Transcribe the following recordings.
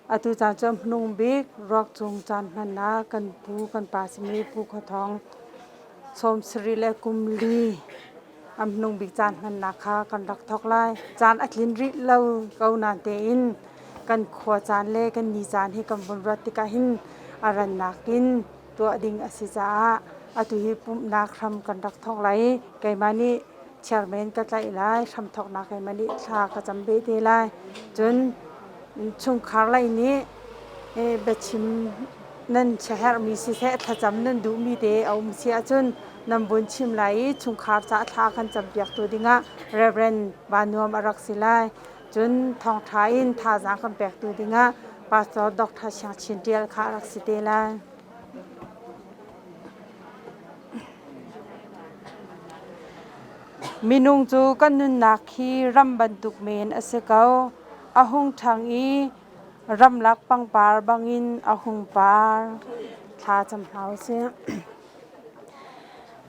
Atu caan cu hmanung bik ruak cung caan hman ah kan pu kan pa simi Pu Khua Thawng sawmsarih le kum li a hmanung bik caan hmannak kha kan rak thawk lai. Caan a tlin rih lo ko nain tein kan khua caan le kan ni caan hi kan vun ruat tikah hin a rannak in tuah ding a si caah atu hi pumhnak hram kan rak thawk lai i keimah nih chairman ka tlaih lai, hramthawknak keimah nih thla ka cam beh te lai. Cun chungkhar lei nih biachim nan siaherhmi siseh thlacam nan duhmi te a um si ahcun nan vun chim lai i chungkhar caah thla kan campiaktu dingah Reverend Van Nuam a rak si lai. Cun thawngṭha in thazaang kan pektu dingah Pastor Dr. Siang Chin Ṭial kha a rak si te lai. Minung cu kan nunnak hi ram bantuk men a si ko. A hung ṭhang i ramlak pangpar bangin a hung par. Thla cam hna u sih.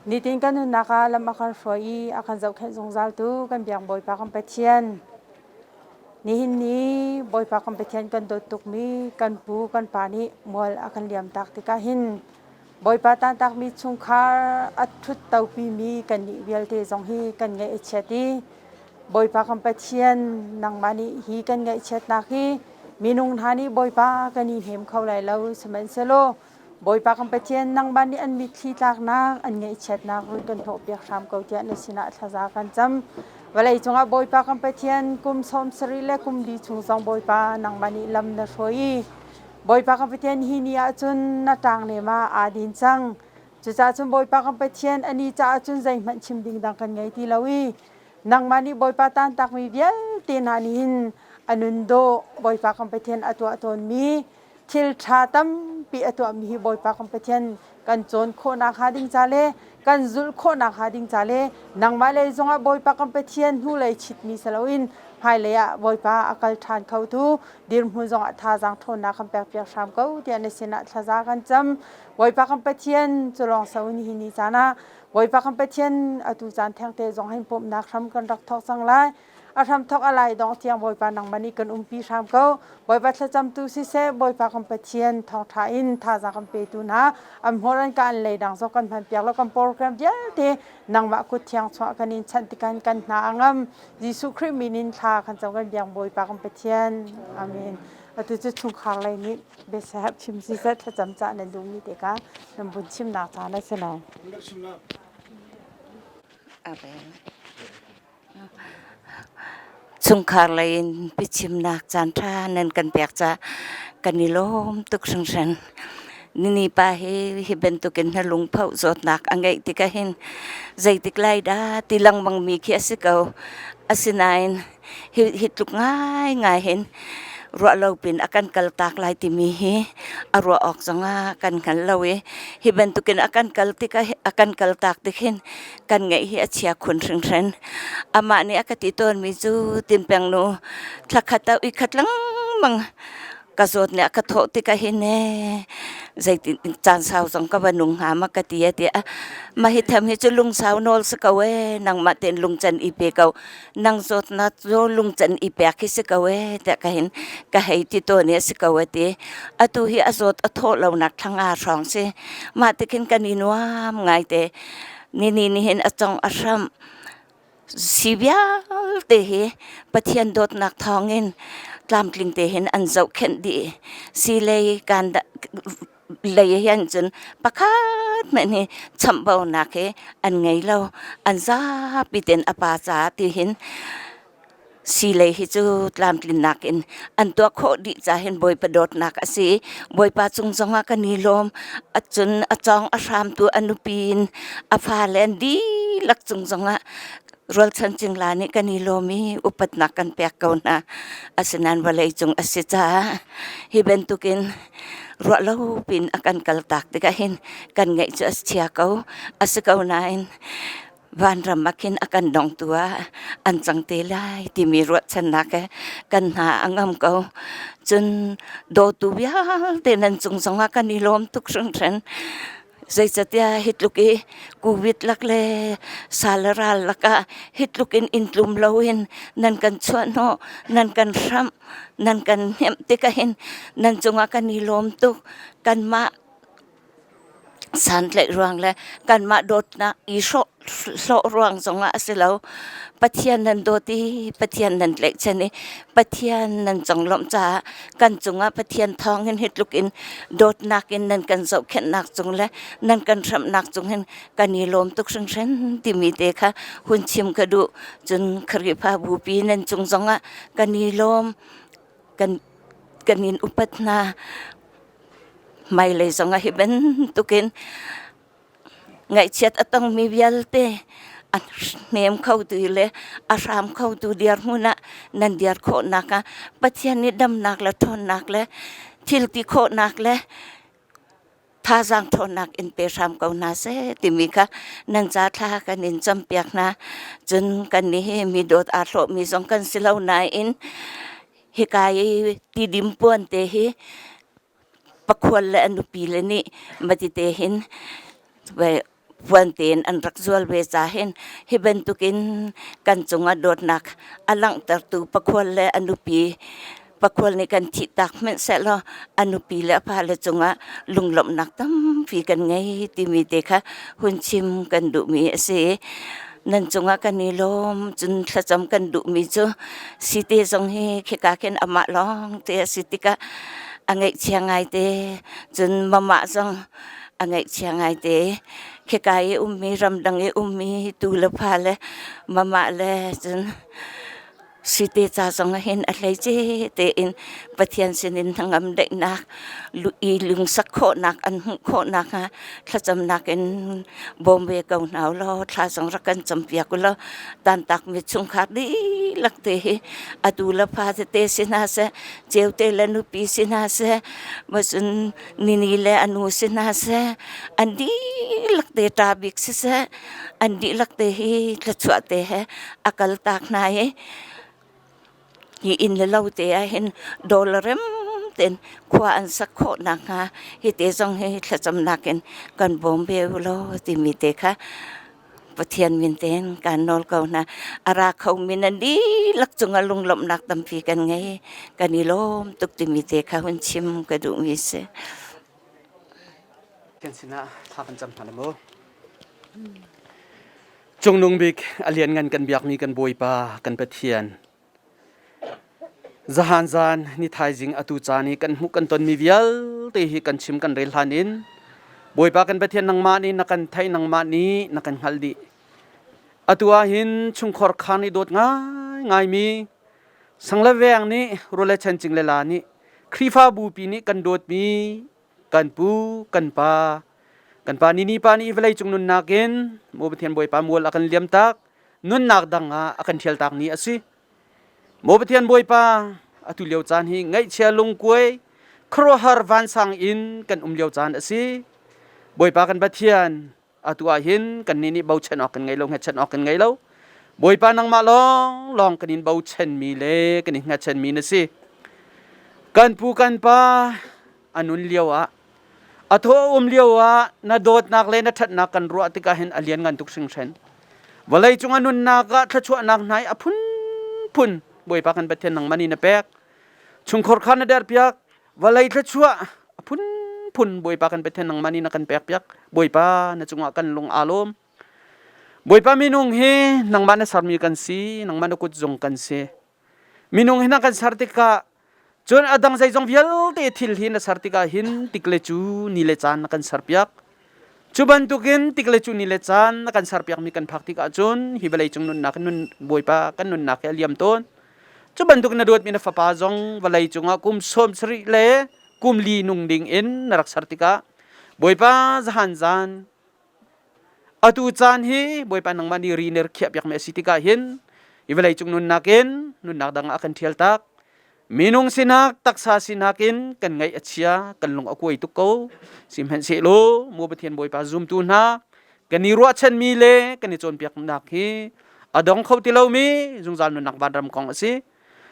Nitin kan nunnak ah lam a kan hruai i a kan zohkhenh zungzaltu kan biak Bawipa kan Pathian. Nihin ni Bawipa kan Pathian kan dawt tukmi kan pu kan pa nih mual a kan liam tak tikah hin Bawipa tantakmi chungkhar a ṭhut topimi kannih vialte zong hi kan ngaih a chiat i Bawipa kan Pathian nangmah nih hi kan ngaihchiatnak hi minung hna nih Bawipa kan i hnem kho lai lo sihmanhsehlaw Bawipa kan Pathian nangmah nih an mitthli tlaknak an ngaihchiatnak run kan hnawhpiak hram ko tiah na sinah thlaza kan cam. Vawlei cungah Bawipa kan Pathian kum 70 le kum li chung zong Bawipa nangmah nih lam na hruai i Bawipa kan Pathian hi ni ah cun na ṭangnem ah aa din cang. Cucaah cun Bawipa kan Pathian ani caah cun zeihmanh chim ding dang kan ngei ti lo i nangmah nih Bawipa tantakmi vialte hna nih hin a nun dawh Bawipa kan Pathian a tuah tawnmi thil ṭha tampi a tuahmi hi Bawipa kan Pathian kan cawn khawhnak hnga ding ca le kan zulh khawhnak hnga ding ca le nangmah lei zongah Bawipa kan Pathian hnulei chitmi si loin hmailei ah Bawipa a kal ṭhan khotu dirhmun zongah thazaang ṭhawnnak kan pekpiak hram ko tiah na sinah thlaza kan cam. Bawipa kan Pathian cu lawng so in hi ni caan ah Bawipa kan Pathian atu caan thengte zong hin pumhnak hram kan rak thawk cang lai. A hramthawk a lai dong tiang Bawipa nangmah nih kan umpi hram ko. Bawipa thlacamtu siseh, Bawipa kan Pathian thawngṭha in thazaang kan petu hna, an hmur an ka an lei dang zong kan hmanpiak lo kan program vialte nangmah kut thiang chuah kan in chanh tikan kan hna a ngam. Jesuh Khrih min in thla kan cam kan biang Bawipa kan Pathian. Amen. Atu cu chungkhar lei nih biasahep chim siseh thlacam cah nan duhmi te ka nan vun chimnak caan a si lai. Amen. Chungkhar lei in biachimnak caanṭha nan kan pek caah kan i lawm tuk hringhran. Nini pa hi hi bantukin na lungphoh zawtnak a ngeih tikah hin zeitik lai dah ti lengmangmi khi a si ko. Asinain hi, hi tluk ngaingai hin ruahlo pin a kan kaltak lai timi hi a ruah awk zongah kan hngal lo i hi bantukin a kan kal tikah a kan kaltak tik hin kan ngeih hi a chia khun hringhran. Amah nih a ka ti tawnmi cu tinpeng nu thlakhat ah uikhat lengmang. Ka zawt nih a ka thawh tikah hin ee zeitin caan sau zong ka va nung hnga ma ka ti a tiah mah hi tham hi cu lungsau nawl si ko ee nangmah tein lungcan i pe ko nang zawtnak cu lungcan i pek hi si ko ee tiah ka hin ka hei ti tawn i a si ko a ti. Atu hi a zawt a thawh lonak thla nga hrawng si. Mah tikhin kan i nuam ngaite. Nini nihin a cong a hramh. Si vialte hi Pathian dawtnak thawngin tlamtling te hin an zohkhenh dih. Si lei kan lei hin cun pakhat hmanh hi chamhbaunak hi an ngei lo. An zapi tein a pa caah ti hin si lei hi cu tlamtlinnak in an tuah khawh dih ca hin Bawipa dawtnak a si. Bawipa cung zongah kan i lawm. Cun a cawng a hramtu a nupi in a fale an dihlak cung zongah rualchan cingla nih kan i lawm i upatnak kan pek ko hna. Asinain vawlei cung a si caah hi bantukin ruah lo pin a kan kaltak tikah hin kan ngaih cu a chia ko. A si ko nain vanram ah khin a kan dongtu ah an cang te lai timi ruahchannak he kan hna a ngam ko. Cun dawtu vialte nan cung zongah kan i lawm tuk hringhran. Zeicatiah hi tluk i covid lak le sal ral lakah hi tluk in inn tlum loin nan kan chuahhnawh, nan kan hramh, nan kan hnemh tikah hin nan cungah kan i lawm tuk. Kanmah santlaih ruang le kanmah dawtnak i hlawh ruang zongah a si lo. Pathian nan dawt i Pathian nan tlaihchan i Pathian nan conglawmh caah kan cungah Pathian thawngin hi tluk in dawtnak in nan kan zohkhenhnak cung le nan kan hramhnak cung hin kan i lawm tuk hringhran timi te kha hun chim ka duh. Cun Khrihfabu pi nan cung zongah kan i lawm kan kan in upat hna. Hmailei zongah hi bantukin ngaihchiat a tongmi vialte a hnem khotu le a hram khotu dirhmun ah nan dir khawhnak ah Pathian nih damnak le ṭhawnnak le thil ti khawhnak le thazaang ṭhawnnak in pe hram ko hna seh timi kha nan ca thla kan in campiak hna. Cun kannih hi mi dawt aa hlawhmi zong kan si lo nain hika i tidim puan te hi pakhual le a nupi le nih matite hin puan tein an rak zual ve ca hin hi bantukin kan cungah dawtnak a langhtertu pakhual le a nupi pakhual nih kan thihtak hmanh sehlaw a nupi le a fale cungah lunglawmhnak tampi kan ngei timi te kha hun chim kan duhmi a si. Nan cungah kan i lawm cun thlacam kan duhmi cu site zong hi khika khin amah lawng te a si tikah a ngaihchia ngaite cun mama zong a ngaihchia ngaite khika i ummi ramdang i ummi tu le fa le mama le cun Site ca zong ah hin a hleice tein Pathian sinin hnangam daihnak i lungsak khawhnak an hmuh khawhnak hnga thlacamnak in bawm ve ko hna u law thla zong rak kan campiak u law tantakmi chungkhar dihlak te hi atu le fa tete si hna seh ceute le nupi si hna seh cun nini le anu si hna seh an dihlak te ṭa bik siseh an dihlak te hi thluachuah te he a kaltak hna i hi inn le lo te ah hin dollar rem tein khua an sak khawh nakhnga hi te zong hi thlacamnak in kan bawm ve u law timi te kha Pathian min tein kaan nawl ko hna. A ra khomi nan dihlak cungah lunglawmhnak tampi kan ngei. Kan i lawm tuk timi te kha hun chim ka duhmi si. Pathian sinah thla kan cam hna le mu. Cungnung bik a lianngan kan biakmi kan Bawipa kan Pathian zahan zan ni thaizing atu caan i kan hmuh kan tonmi vialte hi kan chim kan rel hlan in Bawipa kan Pathian nangmah nih na kan theih nangmah nih na kan hngalh dih atu ah hin chungkhor khaan i dawt ngai ngaimi sang le veng nih rule chen cing le la nih Khrihfabu pi nih kan dawtmi kan pu kan pa kan pa nini pa nih vawlei cung nunnak in maw Pathian Bawipa mual a kan liam tak nunnak dang ah a kan thial tak ni a si maw Pathian Bawipa atu lio caan hi ngaihchia lungkuai khuaruahhar vansang in kan um lio caan a si Bawipa kan Pathian atu ah hin kannih nih bochan awk kan ngei lo hngatchan awk kan ngei lo Bawipa nangmah lawng lawng kan in bochanmi le kan in hngatchanmi na si. Kan pu kan pa a nun lio ah a thaw um lio ah na dawtnak le na ṭhatnak kan ruah tikah hin a lian ngan tuk hringhran. Vawlei cung a nunnak ah thluachuahnak hna i a phunphun Bawipa kan Pathian nangmah nih na pek. Chungkhur kha na derpiak, vawlei thluachuah a phunphun Bawipa kan Pathian nangmah nih na kan pekpiak. Bawipa na cungah kan lung aa lawm. Bawipa minung hi nangmah na sermi kan si, nangmah na kutzung kan si. Minung hi na kan ser tikah cun a dang zeizong vialte thil hi na ser tikah hin tik le cu ni le caan na kan serpiak. Cu bantukin tik le cu ni le caan na kan serpiakmi kan phak tikah cun hi vawlei cung nunnak nun Bawipa kan nunnak hi a liam tawn. Cu bantuk na dawtmi na fapa zong vawlei cungah kum 70 le kum li nung ding in na rak ser tikah Bawipa zahan zan Atu caan hi Bawipa nangmah nih ri na rak khiahpiakmi a si tikah hin hi vawleicung nunnak in nunnak dang ah a kan ṭhial tak. Minung sinak, taksa sinak in kan ngaih a chia, kan lung a kuai tuk ko. Sihmanhsehlaw maw Pathian Bawipa zumtu hna, kan i ruahchanmi le kan i cawnpiaknak hi a dong kho ti lomi zungzal nunnak vanram kong a si.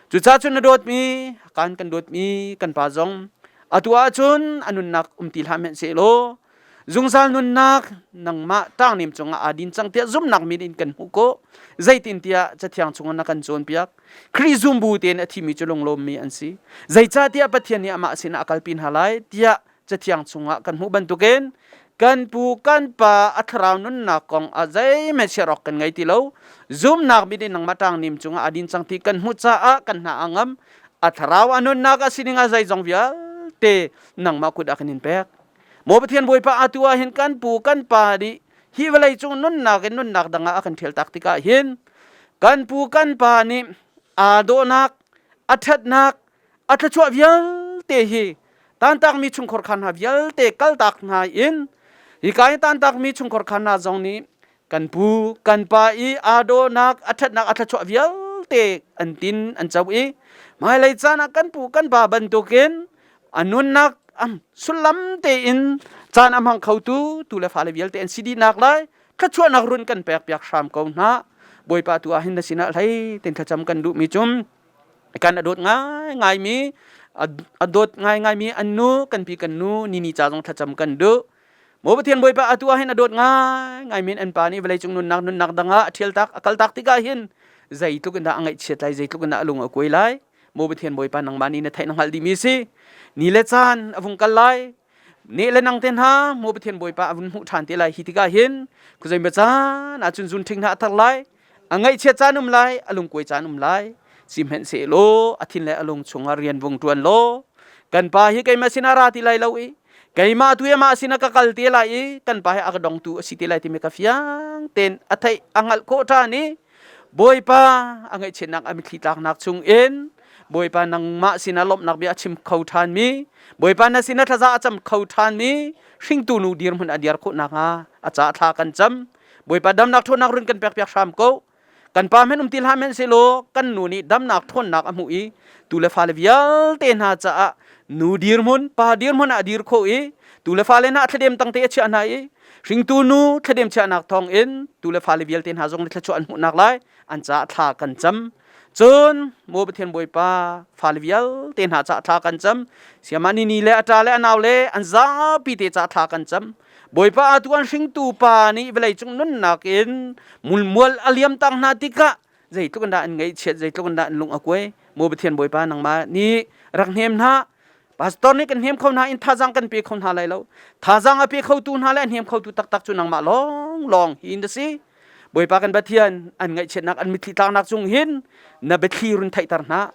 Cucaah cun na dawtmi, kan kan dawtmi kan pa zong atu ahcun a nunnak um ti hlah hmanhsehlaw Zungzal nunnak nangmah ṭangnem cungah aa din cang tiah zumhnak min in kan hmuh ko. Zeitintiah Cathiang chungah na kan cawnpiak. Khrih zumbu tein a thimi cu lunglawmmi an si. Zeicahtiah Pathian nih amah sinah a kalpi hna lai tiah Cathiang chungah kan hmuh bantukin kan pu kan pa a thlarau nunnak kong ah zeihmanh siar awk kan ngei ti lo. Zumhnak min in nangmah ṭangnem cungah aa din cang ti kan hmuh caah kan hna a ngam. A thlarau a nunnak a sining a zeizong vialte nangmah kut ah kan in pek. Maw Pathian Bawipa atu ah hin kan pu kan pa nih hi vawlei cung nunnak in nunnak dang ah a kan ṭhial tak tikah hin kan pu kan pa nih aa dawhnak a ṭhatnak a thluachuah vialte hi tantakmi chungkhar kha hna vialte kaltak hna in hika i tantakmi chungkhar kha hna zong nih kan pu kan pa i aa dawhnak a ṭhatnak a thluachuah vialte an tin an co i hmailei caan ah kan pu kan pa bantukin a nunnak sullam tein caan a hmang khotu tu le fale vialte an si dihnak lai thluachuahnak run kan pek piak hram ko hna. Bawipa tu ah hin na sinah hlei ten thlacam kan duhmi cum kan a dawt ngaingai mi a dawt ngaingai mi an nu kan pi kan nu nini ca zong thlacam kan duh. Maw Pathian Bawipa atu ah hin a dawt ngaingai men an pa nih vawleicung nunnak nunnak dang ah a ṭhial tak a kal tak tikah hin zeitluk in dah a ngaihchiat lai zeitluk in dah a lung a kuai lai. Maw Pathian Bawipa nangmah nih na theih na hngalh dihmi si. Ni le caan a vung kal lai. Ne le nang te hna Maw Pathian Bawipa a vun hmuh ṭhan te lai. Hi tikah hin khuazei ma caan ahcun zun ṭhing hna a thar lai. A ngaihchiat caan um lai, a lungkuai caan um lai. Sihmanhsehlaw a thin le a lung chungah rian vung ṭuan law kan pa hi keimah sinah ra ti lai lo i keimah tu amah sinah ka kal te lai i kan pa hi a ka dongtu a si te lai timi ka fiang tein a theih a hngalh khawh ṭhan i Bawipa a ngaihchiatnak a mitthli tlaknak chungin Bawipa nangmah sinah lawmhnak bia a chim kho ṭhanmi Bawipa na sinah thlaza a cam kho ṭhanmi hringtu nu dirhmun a diar khawh nakhnga a ca thla kan cam. Bawipa damnak ṭhawnnak run kan pekpiak hram ko. Kan pa men um ti hlah men selaw kan nu nih damnak ṭhawnnak a hmuh i tu le fale vialte hna caah nu dirhmun pa dirhmun ah a dir kho i tu le fale hna thladem tangte a chiah hna i hringtu nu thladem chiahnak thawng in tu le fale vialte hna zong nih thluachuah an hmuhnak lai an caah thla kan cam. Cun maw Pathian Bawipa fale vialte hna caah thla kan cam. Siamah nini le a ṭa le a nau le an zapi te caah thla kan cam. Bawipa atu an hringtu pa nih vawleicung nunnak in mulmual a liam tang hna tikah zeitluk in dah an ngaihchiat zeitluk in dah an lung a kuai. Maw Pathian Bawipa nangmah nih rak hnem hna. Pastor nih kan hnem kho hna in thazaang kan pe kho hna lai lo. Thazaang a pe khotu hna le a hnem khotu taktak cu nangmah lawng lawng hi na si. Bawipa kan Pathian an ngaihchiatnak an mitthli tlaknak cung hin na biathli run theihter hna.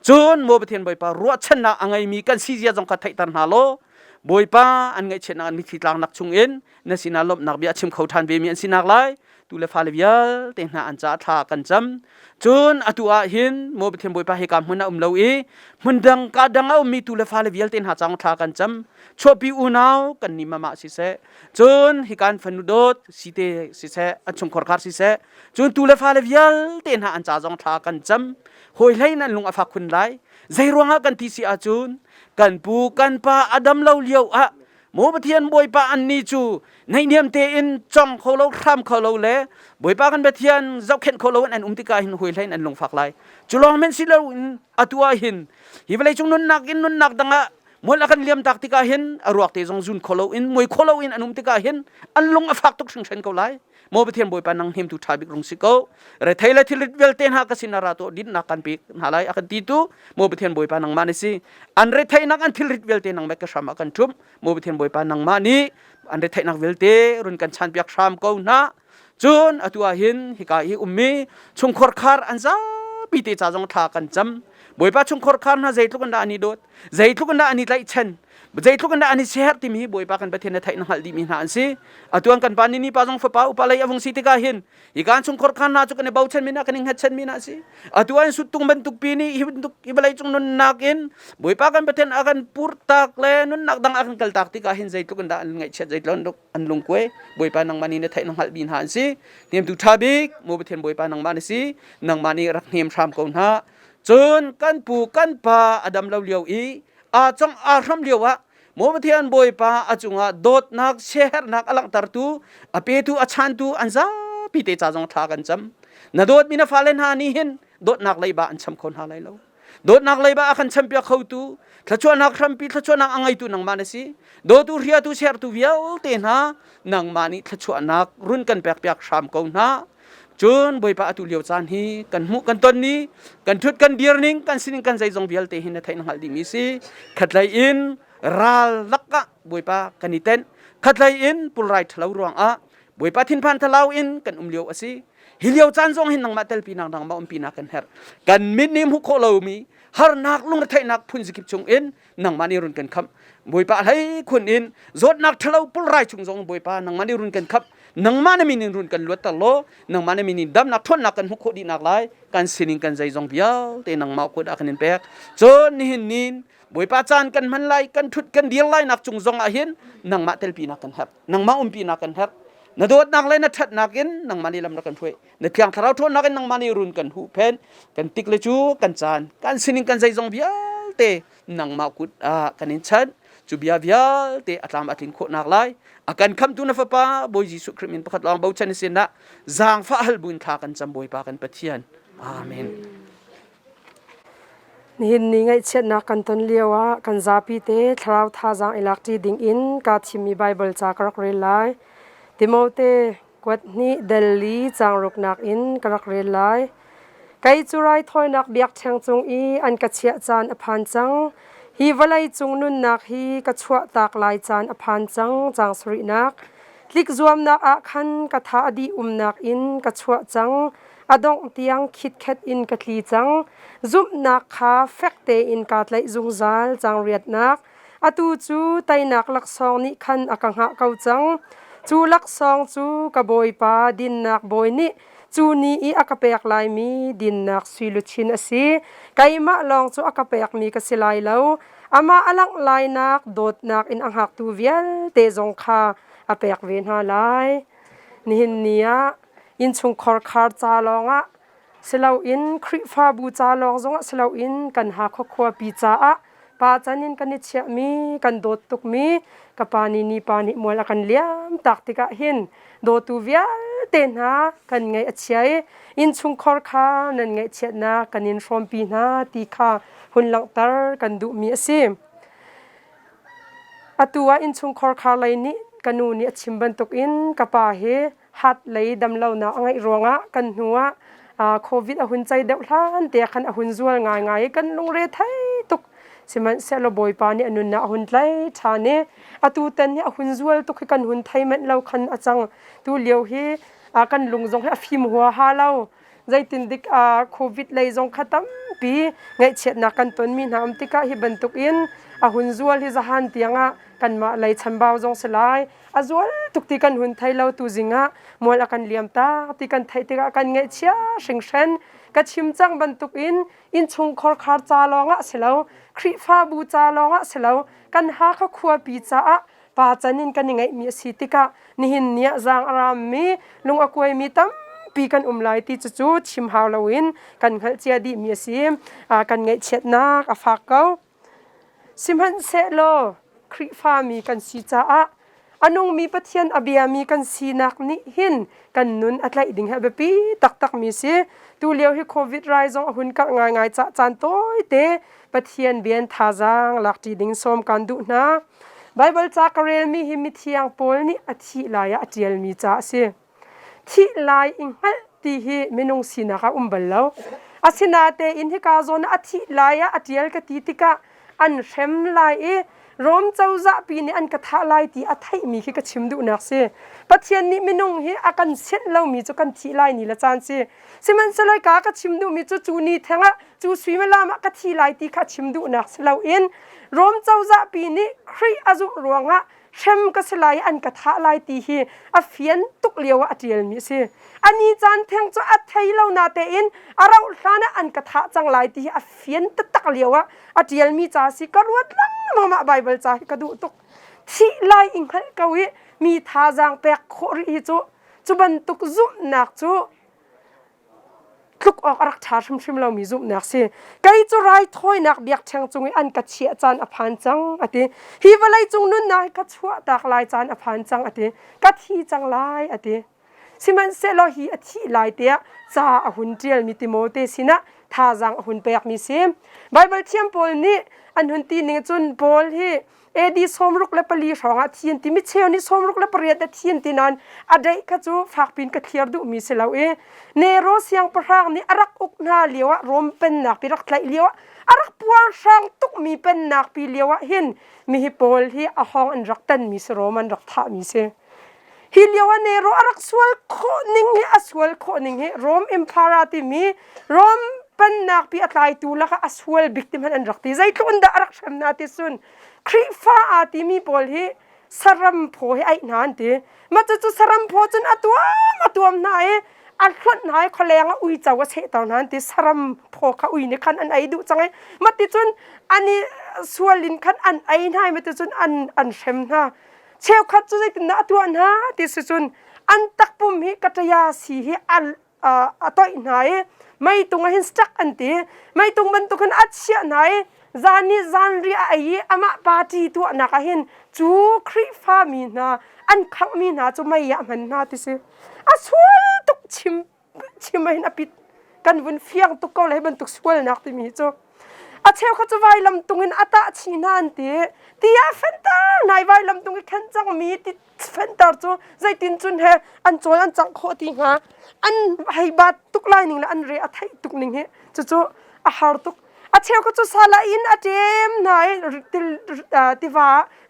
Cun maw Pathian Bawipa ruahchannak a ngeimi kan si zia zong kha theihter hna law Bawipa an ngaihchiatnak an mitthli tlaknak chung in na sinah lawmhnak bia a chim kho ṭhan vemi an sinak lai tu le fale vialte hna an caah thla kan cam. Cun atu ah hin maw Pathian Bawipa hika hmun a um lo i hmun dang ka dang a ummi tu le fale vialte hna caah thla kan cam. Chuahpi unau kan ni mama siseh cun hikan fanu dawt site siseh an chungkhar khar siseh cun tu le fale vialte hna an ca zong thla kan cam. Hawi hlei nan lung a fak khun lai. Zei ruangah kan ti si ahcun kan pu kan pa a dam lo lio ah. Maw Pathian Bawipa annih cu naihniam tein cong kho lo hram kho lo le Bawipa kan Pathian zohkhenh kho lo in an um tikah hin hawi hlei in an lungfak lai. Cu lawng men si loin atu ah hin hi vawleicung nunnak in nunnak dang ah mual a kan liam tak tikah hin a ruak te zong zun kho lo in muai kho lo in an um tikah hin an lung a fak tuk hringhran ko lai. Maw Pathian Bawipa nang hnemtu ṭha bik rung si ko. Rethei le thilrit vialte hna ka sin ah ra tuah dinnak kan pek hna lai a kan ti tu Maw Pathian Bawipa nangmah na si. An retheihnak an thilrit vialte nangmah ka hram ah kan ṭhumh. Maw Pathian Bawipa nangmah nih an retheihnak vialte run kan chanpiak hram ko hna. Cun atu ah hin hika i ummi chungkhar khar an zapi te ca zong thla kan cam. Bawipa chungkhar khar hna zeitluk in dah an i dawt, zeitluk in dah an i tlaihchan, zeitluk in dah an i siaherh timi hi Bawipa kan Pathian na theih na hngalh dihmi hna an si. Atuan kan pa ni pa zong fapa upa lei a vung si tikah hin hi kan chungkhar khan hna cu kan i bochan mi hna kan i hngatchan mi hna a si. Atu an suttung bantuk pi nih hi bantuk hi vawlei cung nunnak in Bawipa kan Pathian a kan purtak le nunnak dang a kan kaltak tikah hin zeitluk in dah an ngaihchiat zeitluk an lungkuai Bawipa nangmah nih na theih na hngalh mi hna an si. Hnemtu ṭha bik maw Pathian Bawipa nangmah na si. Nangmah nih rak hnem hram ko hna. Cun kan pu kan pa a dam lo lio i aa cong aa hram lio ah maw Pathian Bawipa a cungah dawtnak siaherhnak a langhtertu a petu a chantu an zapi te ca zong thla kan cam. Na dawtmi na fale hna nih hin dawtnak leiba an cham kho hna lai lo. Dawtnak leiba a kan champiak khotu thluachuahnak hrampi thluachuahnak a ngeitu nangmah na si. Dawtu hriatu sertu vialte hna nangmah nih thluachuahnak run kan pekpiak hram ko hna. Cun Bawipa atu lio caan hi kan hmuh kan ton ni kan thut kan dir ning kan sining kan zeizong vialte hi na theih na hngalh dihmi si. Khatlei in ral lakah Bawipa kan i tenh. Khatlei in pulrai ṭhalo ruangah Bawipa thinphan thalau in kan um lio a si. Hi lio caan zong hin nangmah telpi nak nangmah umpi nak kan herh. Kan mit nih hmuh khawh lomi harnak lungretheihnak phun zikip chung in nangmah nih run kan khamh. Bawipa hlei khun in zawtnak ṭhalo pulrai chung zong Bawipa nangmah nih run kan khamh. Nangmah na min in run kan luatter law nangmah na min in damnak ṭhawnnak kan hmuh khawh dihnak lai kan sining kan zeizong vialte nangmah kut ah kan in pek. Cun nihin nin Bawipa caan kan hman lai kan ṭhut kan dir lai nak cung zong ah hin nangmah telpinak kan herh. Nangmah umpinak kan herh. Na dawtnak le na ṭhatnak in nangmah nih lam na kan hruai. Na thiang thlarau ṭhawnnak in nangmah nih run kan huhphenh. Kan tik le cu kan caan kan sining kan zeizong vialte nangmah kut ah kan in chanh. Cu bia vialte a tlam a tlin khawhnak lai a kan khamtu na fapa Bawi Jesuh Khrih min pakhat lawng bochan sin ah zaangfah hal buin thla kan cam Bawipa kan Pathian. Amen. Nihin ni ngaihchiatnak kan ton lio ah kan zapi te thlarau thazaang i lakṭi ding in kaa thimmi Baibal ca ka rak rel lai. Timote kuat hnih del li caang ruknak in ka rak rel lai. Kei cu raithawinak biakṭheng cung i an ka chiah caan a phan cang. Hi vawlei cung nunnak hi ka chuahtak lai caan a phan cang, caang sarihnak. Tlikzuamnak ah khan ka tha a dih umnak in ka chuah cang. A dongh tiang khitkhet in ka tli cang. Zumhnak kha fek tein kaa tlaih zungzal, caang riatnak. Atu cu teinak laksawng nih khan a ka hngah ko cang. Cu laksawng cu ka Bawipa dinnak bawi nih cu ni i a ka pek laimi dinnak sui luchin a si. Keimah lawng cu a ka pekmi ka si lai lo. Amah a langh lainak dawtnak in a hngaktu vialte zong kha a pek ve hna lai. Nihin ni ah innchungkhar khar ca lawngah si loin Khrihfabu ca lawng zongah si loin kan Hakha khuapi caah pa can in kan i chiahmi kan dawt tukmi ka pa nih ni pa nih mual a kan liam tak tikah hin dawtu vialte hna kan ngaih a chia i innchungkhar kha nan ngaihchiatnak kan in hrawmpi hna ti kha hun langhter kan duhmi a si. Atu ah innchungkhar khar lei nih ka nu nih a chim bantukin ka pa hi hat lei damlonak a ngeih ruangah kan hnu ah COVID a hun cei deuh hlan te khan a hun zual ngaingai i kan lungre thei tuk. Sihmanhsehlaw Bawipa nih a nunnak a hun tlai ṭhan i atu tan hi a hun zual tuk hi kan hun thei manh lo khan a cang. Tu lio hi kan lung zong hi a fim huaha lo. Zeitin dik COVID lei zong kha tampi ngaihchiatnak kan tonmi hna um tikah hi bantuk in a hun zual hi zahan tiangah kanmah lei chambau zong si lai. A zual tuk ti kan hun thei lo tu zing ah mual a kan liam tak ti kan theih tikah kan ngaihchia hringhren. Ka chim cang bantuk in innchungkhar khar ca lawng ah si lo, Khrihfabu ca lawng ah si lo, kan Hakha khuapi caah pa can in kan i ngeihmi a si tikah nihin ni ah zaang a rammi lung a kuaimi tampi kan um lai ti cucu chim hau loin kan hngalh cia dihmi a si. Kan ngaihchiatnak a fak ko. Sihmanhsehlaw. Khrihfami kan si caah a nungmi Pathian a biami kan sinak nih hin kan nun a tlaih ding hi a biapi taktakmi si. Tu lio hi COVID rai zong a hun karh ngaingai cah caan tawite Pathian bian thazaang lakṭi ding sawm kan duh hna. Baibal ca ka relmi hi mithiang Paul nih a thih lai ah a ṭialmi ca a si. Thih lai i hngalh ti hi minung sinak ah um bal lo. Asinatein hika zawn ah a thih lai ah a ṭial ka ti tikah an hrem lai i Rom cozah pi nih an ka thah lai ti a theihmi khi ka chim duhnak si. Pathian nih minung hi a kan sianh lomi cu kan thih lai ni le caan si. Sihmanhsehlaw ka ka chim duhmi cu cu ni theng ah cu suimilam ah ka thi lai ti kha chim duhnak si loin Rom cozah pi nih Khrih a zumh ruangah hrem ka si lai an ka thah lai ti hi a fian tuk lio ah a ṭialmi a si. Ani caan theng cu a thei lo na tein a rauh hlan ah an ka thah cang lai ti hi a fian taktak lio ah a ṭialmi ca si ka ruat lengmang mah Baibal ca hi ka duh tuk. Thih lai i hngalh ko i mi thazaang pek khawh rih hi cu cu bantuk zumhnak cu tluk awk a rak ṭha hrimhrim lomi zumhnak si. Kei cu raithawinak biakṭheng cung i an ka chiah caan a phan cang a ti. Hi vawlei cung nunnak hi ka chuahtak lai caan a phan cang a ti. Ka thi cang lai a ti. Sihmanhsehlaw hi a thih lai tiah ca a hun ṭialmi Timote sinah thazaang a hun pekmi si. Baibal thiam pawl nih an hun ti ning cun Paul hi AD 64 hrawng ah thi an ti mi cheu nih 68 ah thi an ti nain a daih kha cu fakpin ka thlir duhmi si lo i Nero siangpahrang nih a rak uk hna lio ah Rom pennak pi rak tlaih lio ah a rak puarhrang tukmi pennak pi lio ah hin mihi pawl hi a hawng an rak tanmi si Rom an rak thahmi si. Hi lio ah Nero a rak sual khawh ning hi a sual khawh ning hi Rom Empire timi Rom pennak pi a tlaitu lakah a sual bik ti hmanh an rak ti. Zeitluk in dah a rak hrem hna ti cun Khrihfa aa timi pawl hi saram phaw hi aih hna an ti. Mah cucu saram phaw cun a tuam a tuam hna i a hlonh hna i khualeng ah uico a sehter hna an ti. Saram phaw kha ui nih khan an ei duh cang i mah ti cun an i sual in khan an ei hna i mah ti cun an an hrem hna. Cheukhat cu zeitindah a tuah hna ti si cun an takpum hi kataya si hi a a toih hna i meitung ah hin stuck an ti meitung bantuk in a chiah hna i zan i zanri a ei i amah party tuahnak ah hin cu Khrihfa mi hna an khanghmi hna cu mei ah hman hna ti si a sual tuk chim chim ah hin a pit kan vun fiang tuk ko le hi bantuk sualnak timi hi cu a cheukhat cu vailam tung in a tah chih hna an ti ti ah fenter nai vailam tung i khen cangmi ti fenter cu zeitin cun he an cawl an cangh khawh ti hnga an hei bat tuk lai ning le an re a theih tuk ning hi cucu a har tuk a cheu cu sala in a ṭem hna i tiva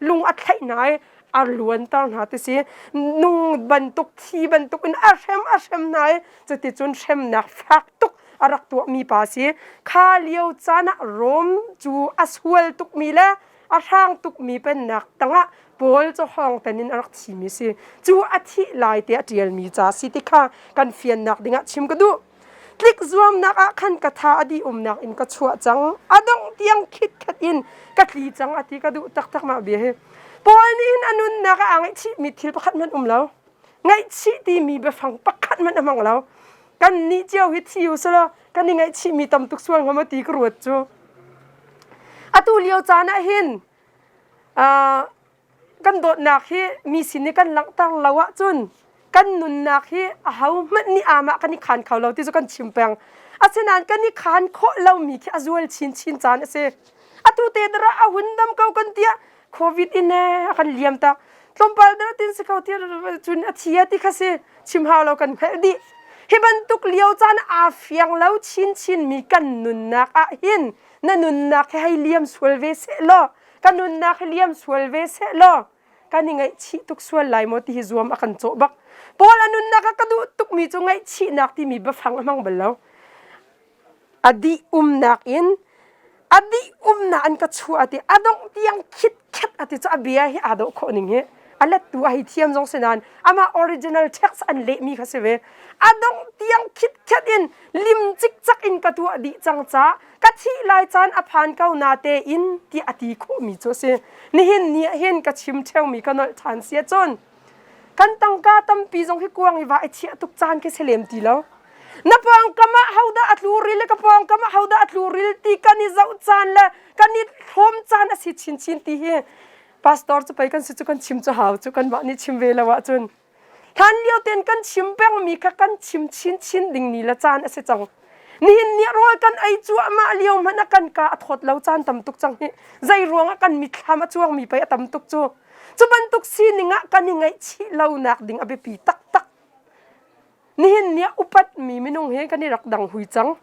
lung a thlaih hna i a luanter hna ti si nung bantuk thi bantuk in a hrem a hrem hna i cuticun hremnak fak tuk a rak tuahmi pa si kha lio caan ah Rom cu a sual tukmi le a hrang tukmi pennak tangah Paul cu hawngten in a rak thimi si. Cu a thih lai te a ṭialmi ca si ti kha kan fiannak dingah chim ka duh. Tlik zuamnak ah khan ka tha a dih umnak in ka chuah cang. A dongh tiang khitkhat in ka tli cang a ti ka duh taktak mah bia hi. Paul nih hin a nunnak ah aa ngaihchihmi thil pakhat hmanh um lo. Ngaihchih timi biafang pakhat hmanh a hmang lo. Kan nih cio hi thi u selaw kan i ngaihchihmi tam tuk sual hnga maw ti ka ruat cu. Atu lio caan ah hin kan dawtnak hi mi sin i kan langhter lo ahcun kan nunnak hi ahohmanh nih amah kan i khaan kho lo ti cu kan chim peng. Asinain kan i khaan khawh lomi khi a zual chinchin caan a si. Atu te dara a hun dam ko kan tiah COVID in a kan liam tak. Tlawmpal dara tin si ko ti cun a thi a ti kha si chim hau lo kan hngalh dih. Hi bantuk lio caan aa fiang lo chinchin mi kan nunnak ah hin na nunnak hi hei liam sual ve seh law ka nunnak hi liam sual ve seh law kan i ngaihchih tuk sual lai maw ti hi zuam a kan cawh bak Paul a nunnak ah ka duh tukmi cu ngaihchihnak timi biafang a hmang bal lo a dih umnak in a dih umnak an ka chuah ati a dongh tiang khitkhet ati cu a bia hi aa dawh khawh ning hi a lettu a hei thiam zong si nain amah original text an lehmi kha si ve a dongh tiang khitkhet in lim cikcak in ka tuah dih cang ca ka thih lai caan a phan ko na te in ti a ti khawhmi cu a si nihin ni ah hin ka chim ṭheumi ka nolh ṭhan si ahcun kan tangka tampi zong hi kuang i va i chiah tuk caan khi si lem ti lo na pawngkam ah hodah a tluril le ka pawngkam ah hodah a tluril ti kan i zoh caan le kan i hlawm caan a si chinchin ti hi. Pastor cu pei kan si cu kan chim cu hau cu kanmah nih chim ve lo ahcun. Hlan lio tein kan chim pengmi kha kan chim chinchin ding ni le caan a si cang. Nihin ni rawl kan ei cuahmah lio hmanh ah kan ka a thawt lo caan tam tuk cang hi. Zei ruangah kan mitthlam a cuangmi pei a tam tuk cu. Cu bantuk sining ah kan i ngaihchih lonak ding a biapi taktak. Nihin ni ah upatmi minung he kan i rak dang hui cang.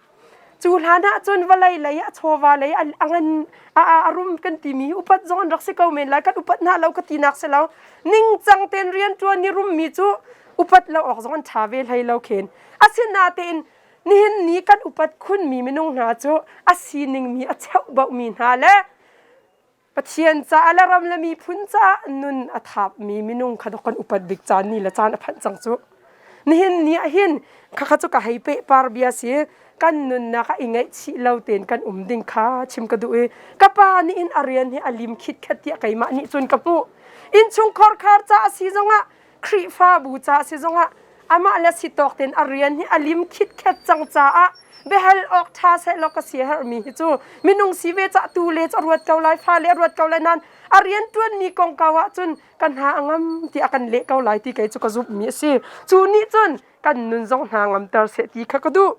Cu hlan ah cun vawlei lei ah chawva lei a ngan a a rum kan timi upat zong an rak si ko men lai kan upat hna lo ka tinak si lo. Ningcang tein rianṭuan i rummi cu upat lo awk zong an ṭha ve hlei lo khen. Asinatein nihin ni kan upat khunmi minung hna cu a sining mi a cheuhbauhmi hna le Pathian caah le ram le miphun caah nun a thapmi minung kha kan upat bik caan ni le caan a phanh cang cu. Nihin ni ah hin khakha cu ka hei peh par bia si kan nunnak ah i ngaihchih lo tein kan um ding kha chim ka duh i ka pa nih hin a rian hi a lim khitkhet tiah keimah nih cun ka hmuh. Innchungkhar khar ca a si zongah Khrihfabu ca si zongah amah le si tawk tein a rian hi a lim khitkhet cang caah biahal awk ṭha sehlaw ka si herhmi hi cu minung si ve cah tu le cu a ruat ko lai fale a ruat ko lai nain a rian ṭuanmi kongkau ah cun ka hna a ngam ti a kan leh ko lai ti kei cu ka zumhmi a si cu nih cun kan nun zong hna ngamter seh ti kha ka duh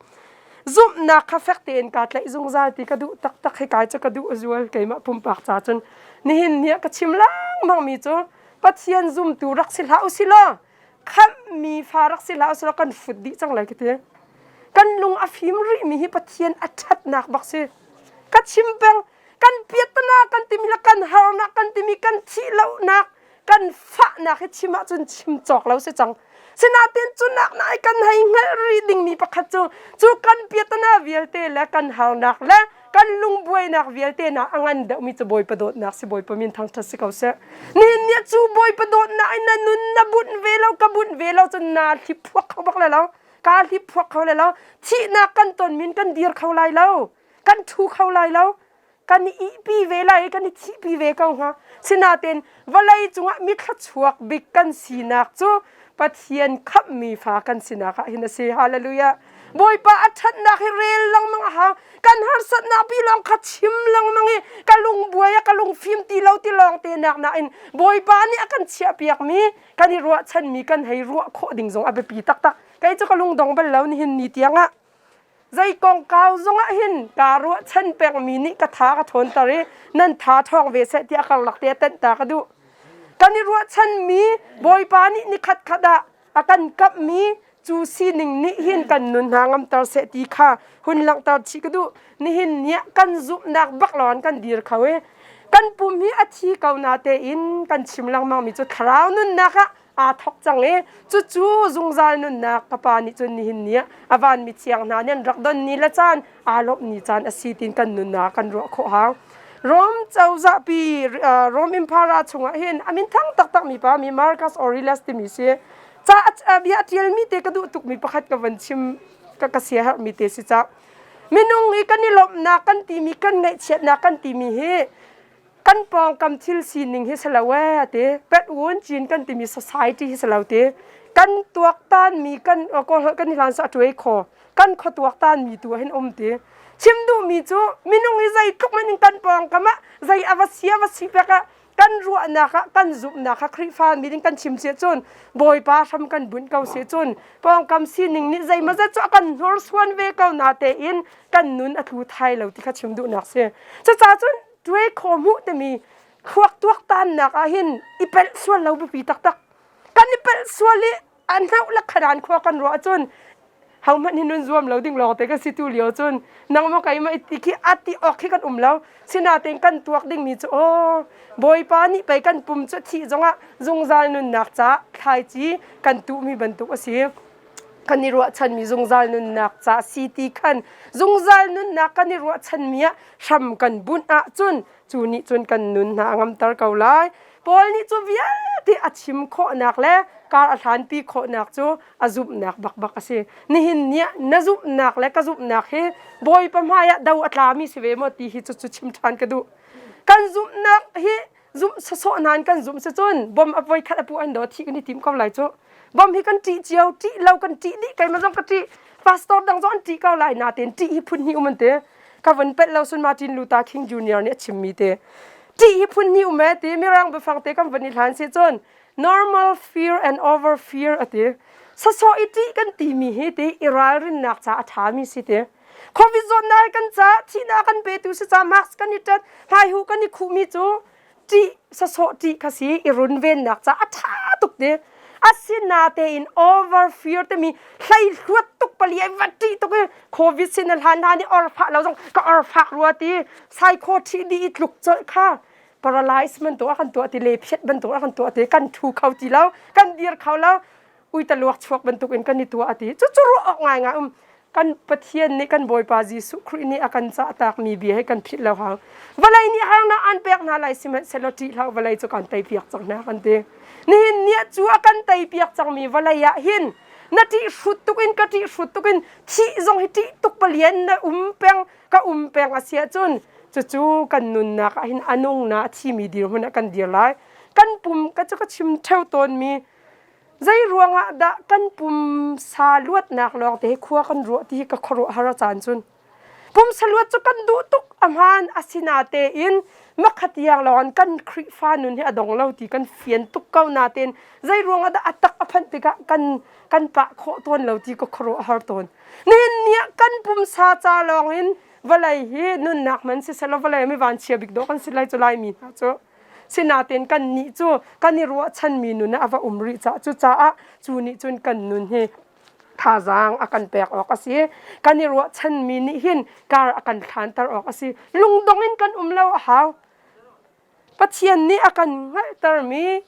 zumhnak kha fek tein kaa tlaih zungzal ti ka duh taktak hi kai cu ka duh a zual keimah pumpak ca cun nihin ni ah ka chim lengmang mi cu Pathian zumtu rak si hlah usih law khamhmi fa rak si hlah usih law kan fut dih cang lai ka ti. Kan lung a fim rihmi hi Pathian a ṭhatnak bak si. Ka chim peng kan piatana kan timi le kan harnak kan timi kan thih lonak kan fahnak hi chim ahcun chim cawk lo si cang. Sinain cu nak nai kan hei hngalh rih dingmi pakhat cu cu kan piatana vialte le kan harnak le kan lungbuainak vialte na a ngan deuhmi cu Bawipa dawtnak si Bawipa min thangṭhat si ko seh. Nihin ni cu Bawipa dawtnak in na nun na bunh ve lo ka bunh ve lo cun naa hliphuak kho bak le lo kaa hliphuak kho le lo thihnak kan ton min kan dir kho lai lo kan ṭhu kho lai lo kan i ihpi ve lai i kan i thihpi ve ko hnga. Sinain vawlei cungah mi thluachuak bik kan sinak cu Pathian khamhmi fa kan sinak ah hin a si. Hallelujah. Bawipa a ṭhatnak hi rel lengmang a hau. Kan harsatnak pi lawng kha chim lengmang i ka lungbuai a ka lungfim ti lo ti lawng te nak nain Bawipa nih a kan chiahpiakmi kan i ruahchanmi kan hei ruah khawh ding zong a biapi taktak. Kei cu ka lungdong bal lo nihin ni tiangah. Zei kongkau zongah hin kaa ruahchan pengmi nih ka tha ka ṭhawnter i nan tha ṭhawng ve seh tiah karlak te a tenh ta ka duh. Kan i ruahchanmi Bawipa nih nikhat khat ah a kan kamhmi cu sining nih hin kan nun hna ngamter seh ti kha hun langhter chih ka duh. Nihin ni ah kan zumhnak bak lawng kan dir kho i kan pum hi a thi ko na tein kan chim lengmangmi cu thlarau nunnak ah aa thok cang i cucu zungzal nunnak ka pa nih cun nihin ni ah a van mithiang hna nih an rak don ni le caan aa lawmh ni caan a si tin kan nunnak kan ruah khawh hau Rom cozah pi Rom Empire chungah hin a min thang taktak mi pa mi Marcus Aurelius timi si ca bia a tial mi te ka duh tuk mi pakhat ka van chim ka ka sia herh mi te si ca minung i kan i lawmhnak kan timi kan ngaihchiatnak kan timi hi kan pawngkam thil sining hi si lo ee ti pet un cin kan timi society hi si lo ti kan tuaktan mi kan kawl kan hlan sa tuai kho kan kho tuaktan mi tu hin um ti chim duh mi cu minung hi zeitluk man in kan pawngkam ah zei ava si ava si pek ah kan ruahnak ah kan zumhnak ah Khrihfa mi ding kan chim si cun Bawipa hram kan bunh ko si cun pawngkam sining nih zeimazat cu a kan hnursuan ve ko na tein kan nun a tlu thai lo ti kha chim duhnak si cucaah cun Tuai khaw hmuh timi thluak tuaktannak ah hin i pelh sual lo biapi taktak. Kan i pelh sual i an hlauh le khadan khua kan ruah ahcun hohmanh hi nun zuam lo ding lawng te kan si tu lio cun nangmaw keimah i khi a ti awk khi kan um lo sinatein kan tuak dingmi cu aw bawipa nih pei kan pum cu thih zongah zungzal nunnak ca thlaici kan tuhmi bantuk a si kan i ruahchanmi zungzal nunnak ca si ti khan zungzal nunnak kan i ruahchanmi ah hram kan bunh ahcun cu nih cun kan nun hna a ngamter ko lai. Paul nih cu vialte a chim khawhnak le kar a hlanpi khawhnak cu a zumhnak bakbak a si. Nihin ni ah na zumhnak le ka zumhnak hi Bawipa hmai ah do a tlami si ve maw ti hi cu cu chim ṭhan ka duh. Kan zumhnak hi zumh sawsawh nain kan zumh si cun bom a voi khat a pu an do thi kan i tim ko lai cu bom hi kan ṭih cio ṭih lo kan ṭih dih keimah zong ka ṭih pastor dang zong an ṭih ko lai natein ṭih hi phun hnih um an ti ka vun pelh lo sun Martin Luther King Jr. nih a chimmi te. Ṭih hi phun hnih um ee ti mirang biafang te kan van i hlan si cun normal fear and over fear a ti. Sasawh i ṭih kan timi hi ti i ralrinnak ca a ṭhami si ti. Covid zawtnak kan ca thihnak kan petu si ca mask kan i ṭat hmaihu kan i khuhmi cu ṭih sasawh ṭih kha si i runvennak ca a ṭha tuk ti. Asinatein over fear timi hleihluat tuk pali ai va ṭih tuk i Covid sin a hlan hna nih or fah lo zong ka or fak rua ti psycho ṭhi di i tluk colh kha paralyze bantuk a kan tuah ti le phiat bantuk a kan tuah ti kan ṭhu kho ti lo kan dir kho lo uitaluak chuak bantuk in kan i tuah ti cu cu ruah awk ngai ngai um kan Pathian nih kan Bawipa Jesuh Khrih nih a kan cah takmi bia hi kan philh lo hau. Vawlei nih harnak an pek hna lai sihmanhsehlaw ṭih hlah vawlei cu kan tei piak cang hna kan ti. Nihin ni cu a kan tei piak cangmi vawlei ah hin na ṭih hrut tuk in ka ṭih hrut tuk in thih zong hi ṭih tuk palian na um peng ka um peng a si ahcun cucu kan nunnak ah hin a nung na a thimi dirhmun ah kan dir lai. Kan pum ka cu ka chim ṭheo tawnmi Zei ruangah dah kan pumsa luatnak lawng te hi khua kan ruah ti hi ka khuaruahhar a caan cun. Pumsa luat cu kan duh tuk a hmaan asinatein makhat tiang lawng kan Khrihfa nun hi a dong lo ti kan fian tuk ko natein zei ruangah dah a tak a phanh tikah kan kan pah khawh tawn lo ti ka khuaruahhar tawn. Nihin ni ah kan pumsa ca lawng in vawlei hi nunnak man siseh law vawlei mi vanchia bik dawh kan si lai cu Laimi hna cu. Sinain kannih cu kan i ruahchanmi nun ah a va um rih caah cucaah cu nih cun kan nun hi thazaang a kan pek awk a si. Kan i ruahchanmi nih hin kar a kan thlanter awk a si. Lungdong in kan um lo a hau. Pathian nih a kan hngalhtermi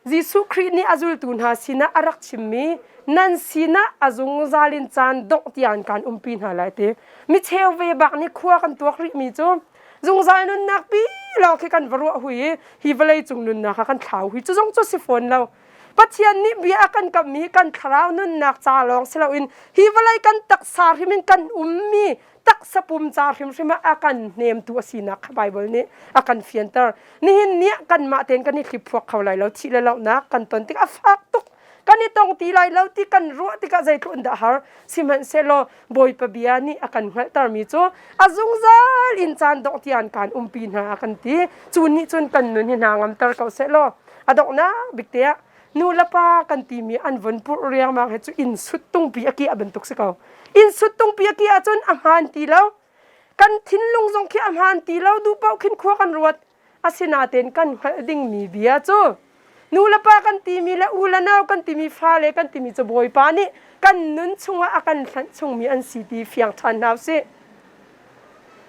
Jesuh Khrih nih a zultu hna sinah a rak chimmi nan sinah a zungzal in caan dongh tiang kan umpi hna lai ti. Micheu ve bak nih khua kan tuak rihmi cu zungzal nunnak pi lawng khi kan va ruah hui i hi vawlei cung nunnak kha kan thlau hui cu zong cu si fawn lo. Pathian nih bia a kan kammi kan thlarau nunnak ca lawng si loin hi vawlei kan taksa hrim in kan ummi taksa pum ca hrimhrim ah a kan hnemtu a sinak kha Baibal nih a kan fianter. Nihin ni ah kanmah tein kan i hliphuak kho lai lo, thih le lohnak kan ton tik a fak tuk. Kan i tong ti lai lo ti kan ruah tikah zeitluk in dah har. Sihmanhsehlaw Bawipa bia nih a kan hngalhtermi cu a zungzal in caan dongh tiang kan umpi hna a kan ti. Cu nih cun kan nun hi hna ngamter ko sehlaw a donghnak bik te ah nu le pa kan timi an vun purh riangmang hi cu inn sut tungpi a kiah bantuk si ko. Inn sut tungpi a kiah ahcun a hmaan ti lo. Kan thinlung zong khi a hmaan ti lo duh paoh khin khua kan ruat. Asinain kan hngalh dingmi bia cu nu le pa kan timi le u le nau kan timi fale kan timi cu Bawipa nih kan nun chungah a kan hlanh chungmi an si ti fiang ṭhan hna usih.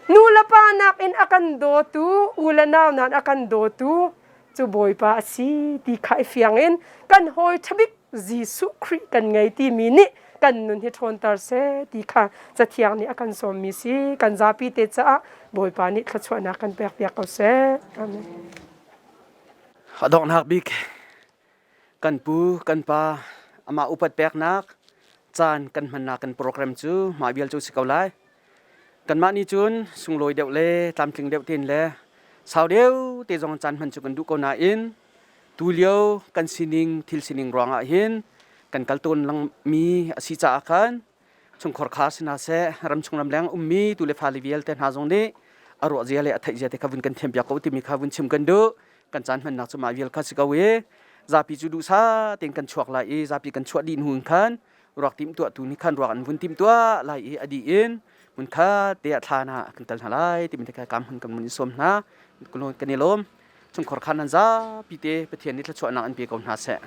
Nu le pa nakin a kan dawtu, u le nau nain a kan dawtu cu Bawipa a si ti kha i fiang in kan hawi ṭhabik Jesuh Khrih kan ngei timi nih kan nun hi ṭhawnter seh ti kha Cathiang nih a kan sawmmi si kan zapi te caah Bawipa nih thluachuahnak kan pekpiak ko seh. Amen. A donghnak bik kan pu kan pa amah upat peknak caan kan hmannak kan program cu mah vial cu si ko lai. Kanmah nih cun sunglawi deuh le tlamtling deuh tein le sau deuh te zong caan hman cu kan duh ko nain tulio kan sining thil sining ruangah hin kan kal tawn lengmi a si caah khan chungkhar kha si hna seh ramchung ramleng ummi tu le fale vialte hna zong nih a ruah zia le a theih zia te kha vun kan thiam piak ko timi kha vun chim kan duh kan caan hmannak cu mah vial kha si ko i zapi cu duhsah tein kan chuak lai i zapi kan chuah dih hnu in khan ruak timhtuahtu nih khan ruak an vun timhtuah lai i a dih in hmunkhat te ah thla hna kan tel hna lai timi te kha kam hun kan mun in sawm hna kan i lawm chungkhar khan nan zapi te Pathian nih thluachuahnak an pe ko hna seh.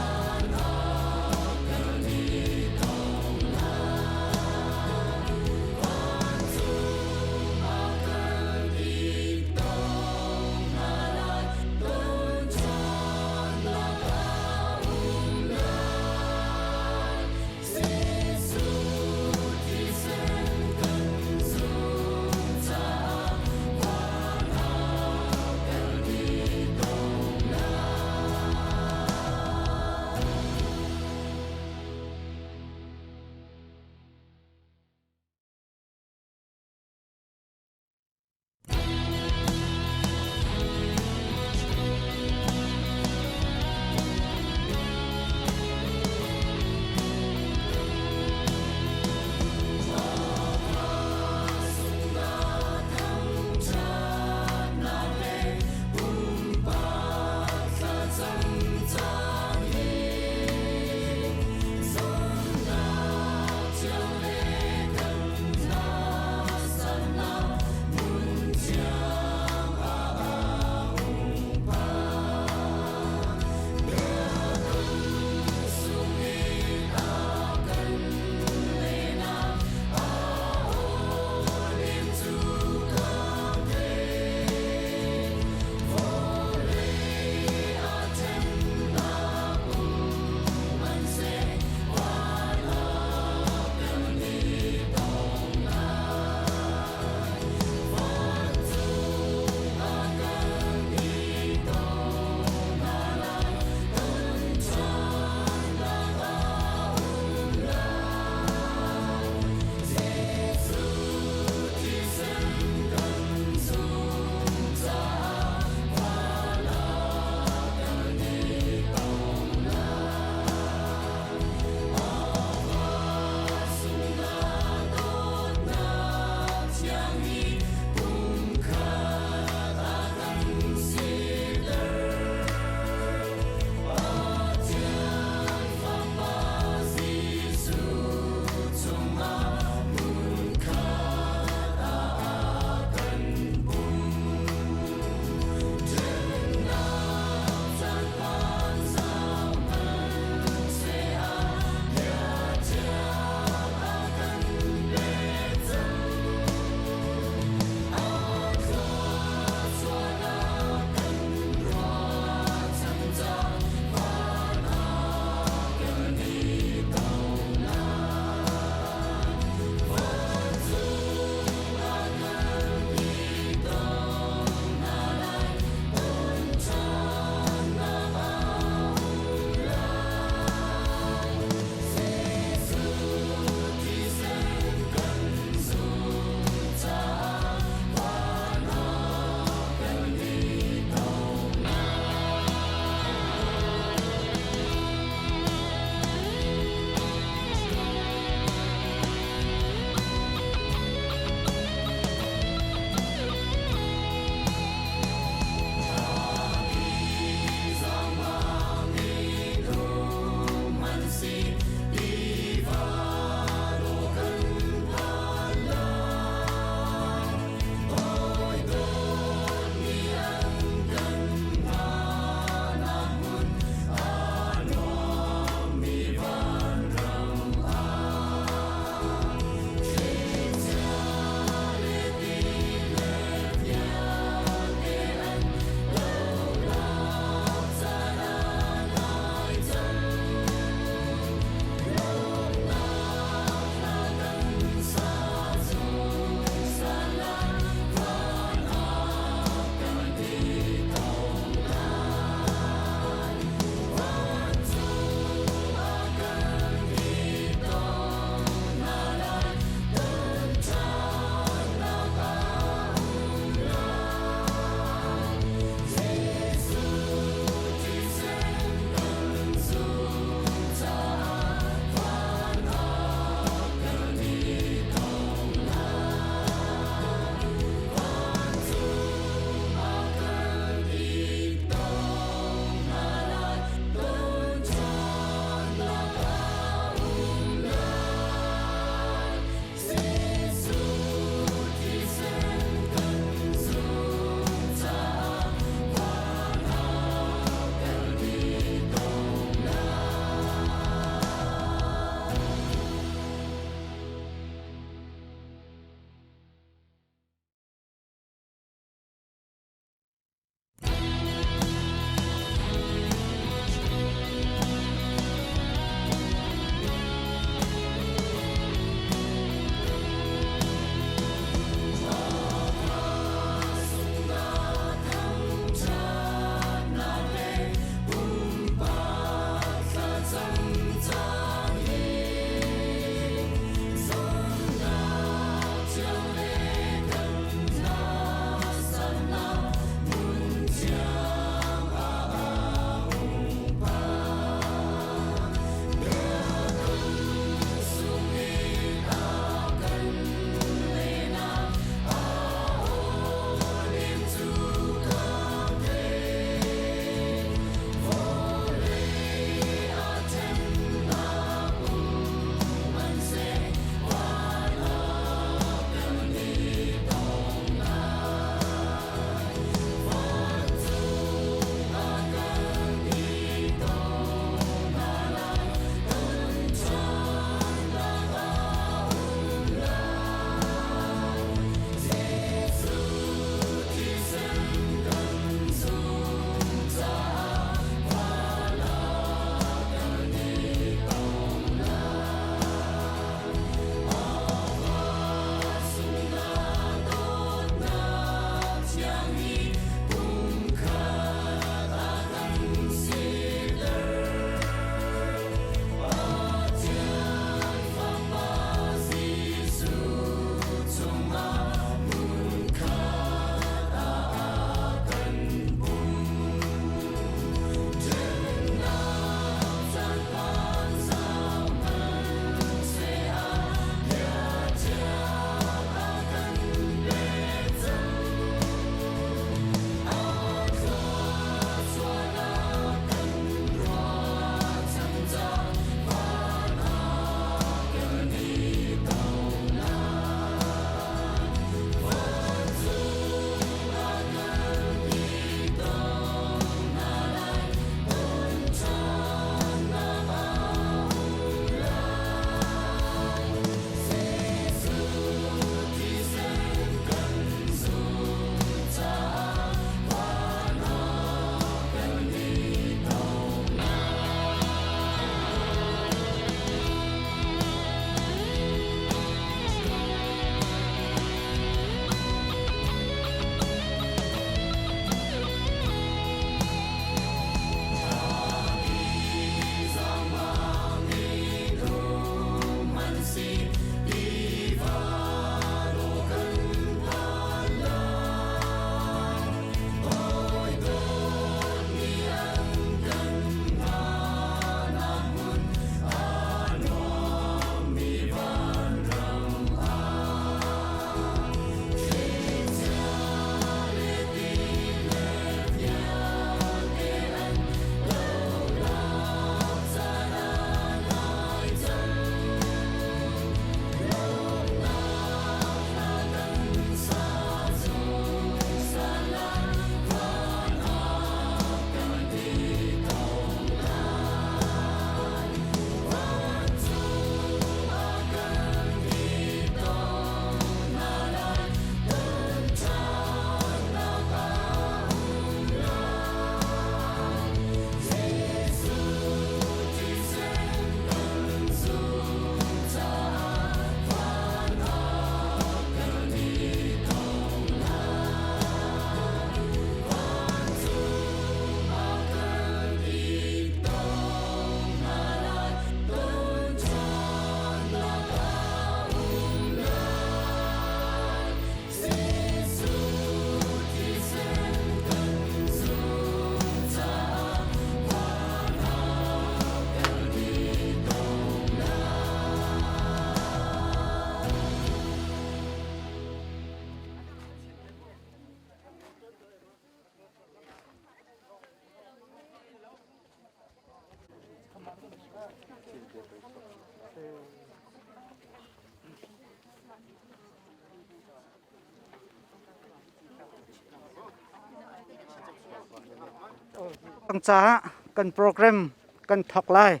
cang caah kan program kan thawk lai.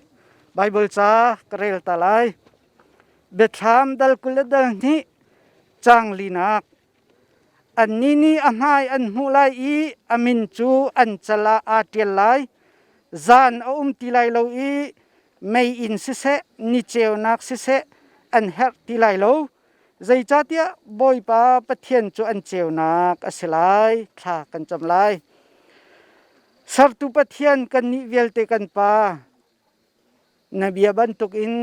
Baibal ca ka rel ta lai. Biathlam dal 20 le dal hnih caang linak. Annih nih a hmai an hmuh lai i a min cu an cal ah aa ṭial lai. Zan a um ti lai lo i meiinn siseh, ni ceunak siseh an herh ti lai lo. Zeicahtiah Bawipa Pathian cu an ceunak a si lai. Thla kan cam lai. Sertu Pathian kannih vialte kan Pa, na bia bantukin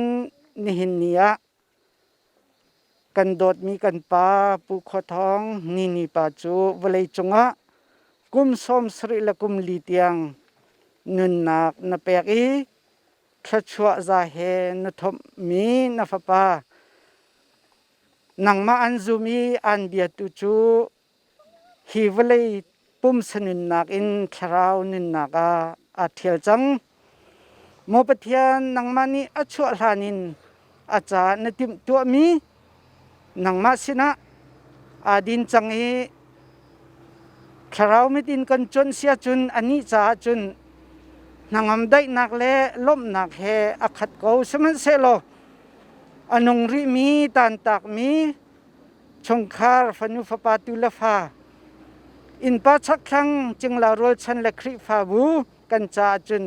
nihin ni ah Kan dawtmi kan pa Pu Khua Thawng Nini pa cu vawleicung ah kum 74 le kum li tiang nunnak na pek i thluachuah za he na thomhmi na fapa nangmah an zum i aan biatu cu Hi vawlei pumsa nunnak in thlarau nunnak ah aa ṭhial cang. Maw Pathian, nangmah nih a chuah hlan in a caah na timhtuahmi nangmah sinah aa din cang i thlarau mit in kan cuanh si ahcun anih caah cun hnangam daihnak le lawmhnak he a khat ko. Sihmanhsehlaw a nung rihmi tantakmi chungkhar fanu fapa tu le fa innpa chakthlang cingla rualchan le Khrihfabu kan caah cun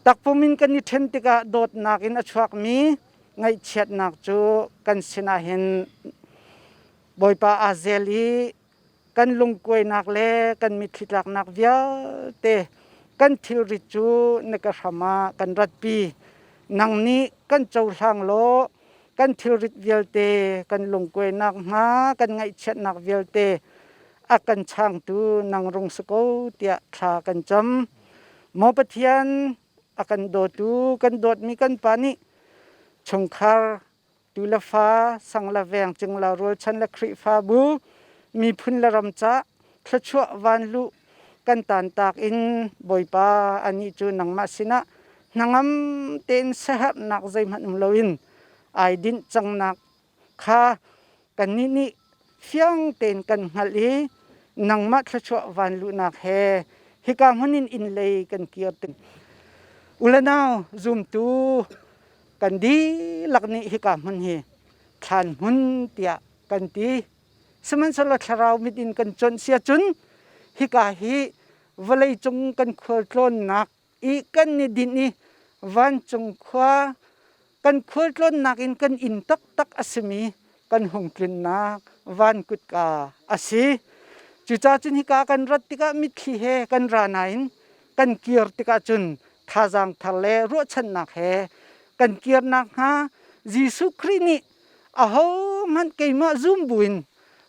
takpum in kan i ṭhen tikah dawtnak in a chuakmi ngaihchiatnak cu kan sinah hin Bawipa aa zel i kan lungkuainak le kan mitthli tlaknak vialte kan thilrit cu na ka hram ah kan ratpi. Nang nih kan cohlang law kan thilrit vialte kan lungkuainak hna kan ngaihchiatnak vialte a kan changtu nang rung si ko tiah thla kan cam. Maw Pathian a kan dawtu kan dawtmi kan Pa nih chungkhar tu le fa, sang le veng, cingla rualchan le Khrihfabu, miphun le ram ca thluachuah vanluh kan tantak in Bawipa anih cu nangmah sinah hnangam tein siaherhnak zeihmanh um loin ai dinh cangnak kha kannih nih fiang tein kan hngalh i nangmah thluachuah vanluhnak he hika hmun in inn lei kan kir ting. Ulenau zumtu Kan dihlak nih hika hmun hi thlan hmun tiah kan ti. Sihmanhsehlaw thlarau mit in kan cuanh si ahcun hika hi vawleicung kan khualtlawnnak i kan i dinh i vancung khua kan khualtlawnnak in kan inn taktak a simi kan hung tlunnak van kutka a si. Cucaah cun hika kan rat tikah mitthli he kan ra nain kan kir tikah cun thazaang thar le ruahchannak he kan kir nakhnga Jesuh Khrih nih ahohmanh keimah zum buin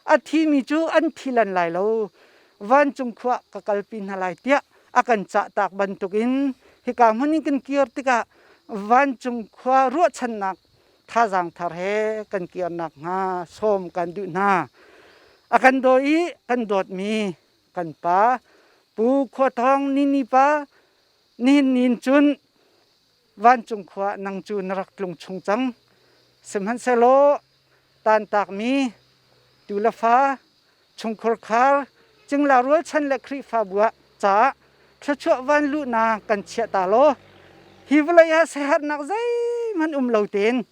a thimi cu an thi lan lai lo vancung khua ka kalpi hna lai tiah a kan cahtak bantukin hika hmun in kan kir tikah vancung khua ruahchannak thazaang thar he kan kir nakhnga sawm kan duh hna. A kan daw i kan dawtmi kan pa Pu Khua Thawng Nini pa nihin ni cun vancung khua nang cu na rak tlung chung cang. Sihmanhsehlaw tantakmi tu le fa chungkhur khar cingla rualchan le Khrihfabu ah caah thluachuah van luhnak kan chiah ta law hi vawlei ah siaherhnak zeihmanh um lo tein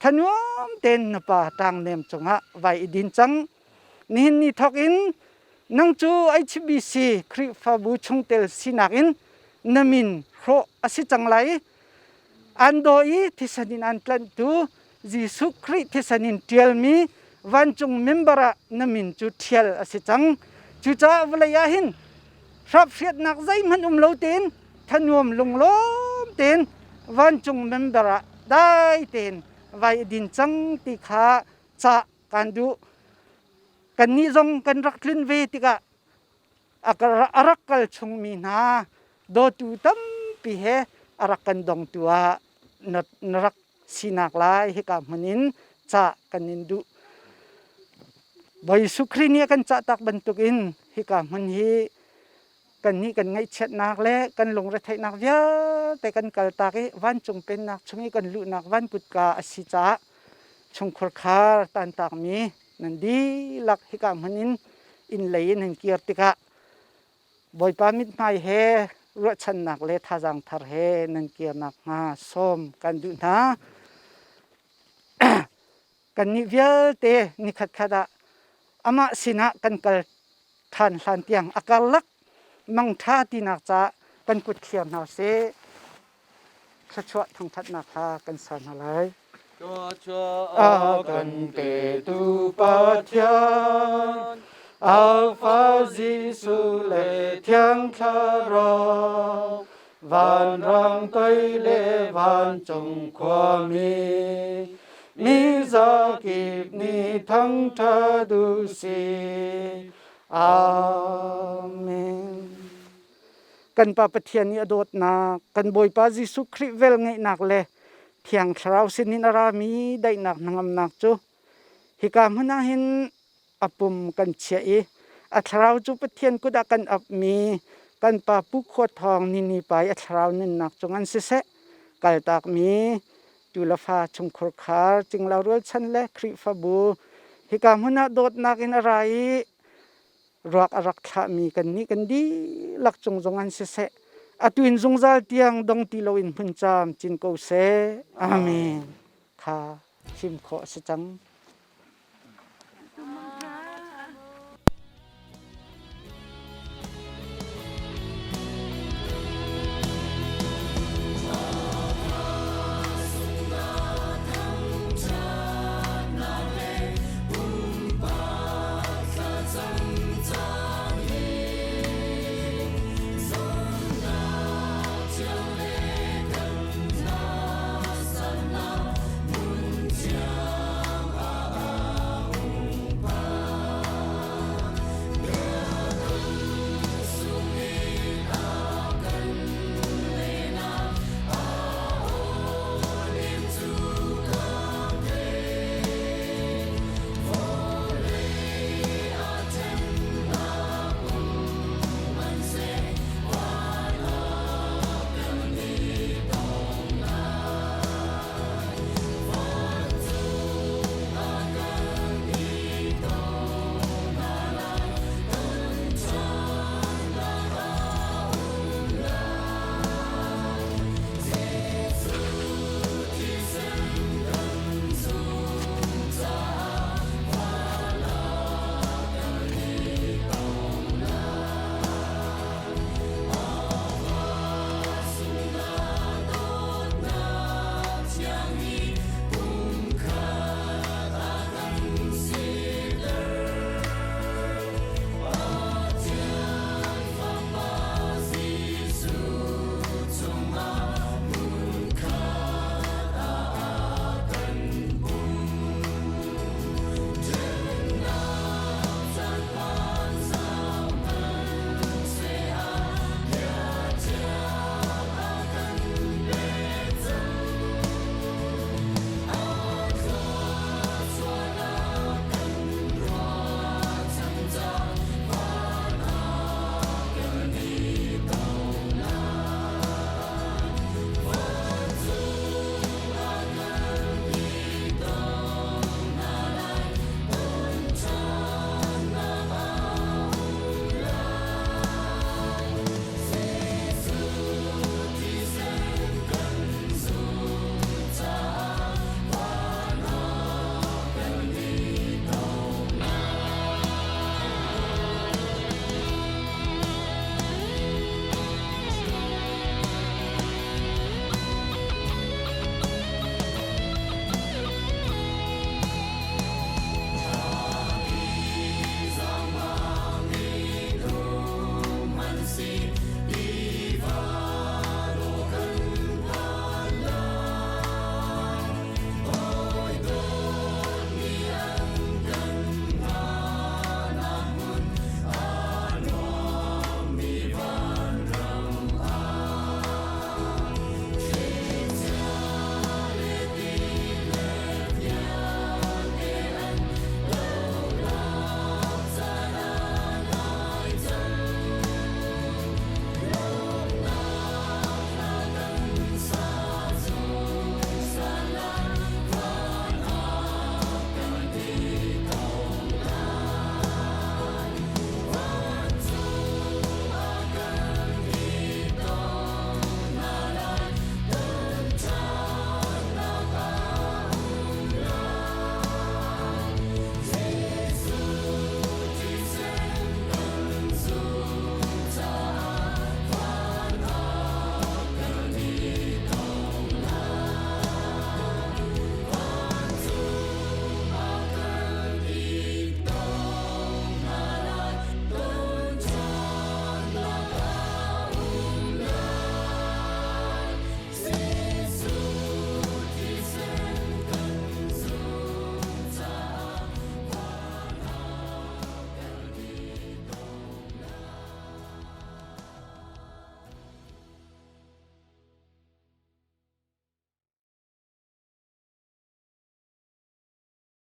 thanuam tein na pa ṭangnem cungah vai i din cang. Nihin ni thawk in nang cu HBC Khrihfabu chungtel sinak in na min hrawh a si cang lai. An daw i thisen in an tlanhtu Jesuh Khrih thisen in ṭialmi vancung member ah na min cu ṭhial a si cang. Cucaah vawlei ah hin hraphriatnak zeihmanh um lo tein thanuam lunglawm tein vancung member ah dai tein vai i din cang ti kha cah kan duh. Kannih zong kan rak tlun ve tikah a rak kal chungmi hna dawtu tampi he a rak kan dongtu ah na rak sinak lai hika hmun in cah kan in duh. Bawi Jesuh Khrih nih a kan cah tak bantukin hika hmun hi kannih kan ngaihchiatnak le kan lungretheihnak vialte kan kaltak i vancung pennak chung i kan luhnak van kutka a si caah chungkhur khar tantakmi nan dihlak hika hmun in inn lei in nan kir tikah. Bawipa mithmai he ruahchannak le thazaang thar he nan kir nakhnga sawm kan duh hna. Kannih vialte nikhatkhat ah amah sinah kan kal ṭhan hlan tiang a karlak mangṭha tinak caah kan kut thliar hna sih. Thluachuah thangṭhatnak kha kan sa hna lai. Thluachuah a kan petu Pathian, Alpha Jesuh le Thiang Thlarau, vanrang toi le vancung khuami, mi zakip nih thangṭhat u sih. Amen. Kan Pa Pathian nih a dawtnak, kan Bawipa Jesuh Khrih velngeihnak le Thiang Thlarau sinin a rami daihnak hnangamnak cu hika hmun ah hin a pum kan chiah i a thlarau cu Pathian kut ah kan apmi kan pa Pu Khua Thawng nini pa i a thlarau nunnak cung an siseh kaltakmi tu le fa chungkhur khar cingla rualchan le Khrihfabu hika hmun ah dawtnak in a ra i ruak a rak thlahmi kannih kan dihlak cung zong an siseh atu in zungzal tiang dong ti loin hmun caam cin ko seh. Amen. Kha chim khawh a si cang.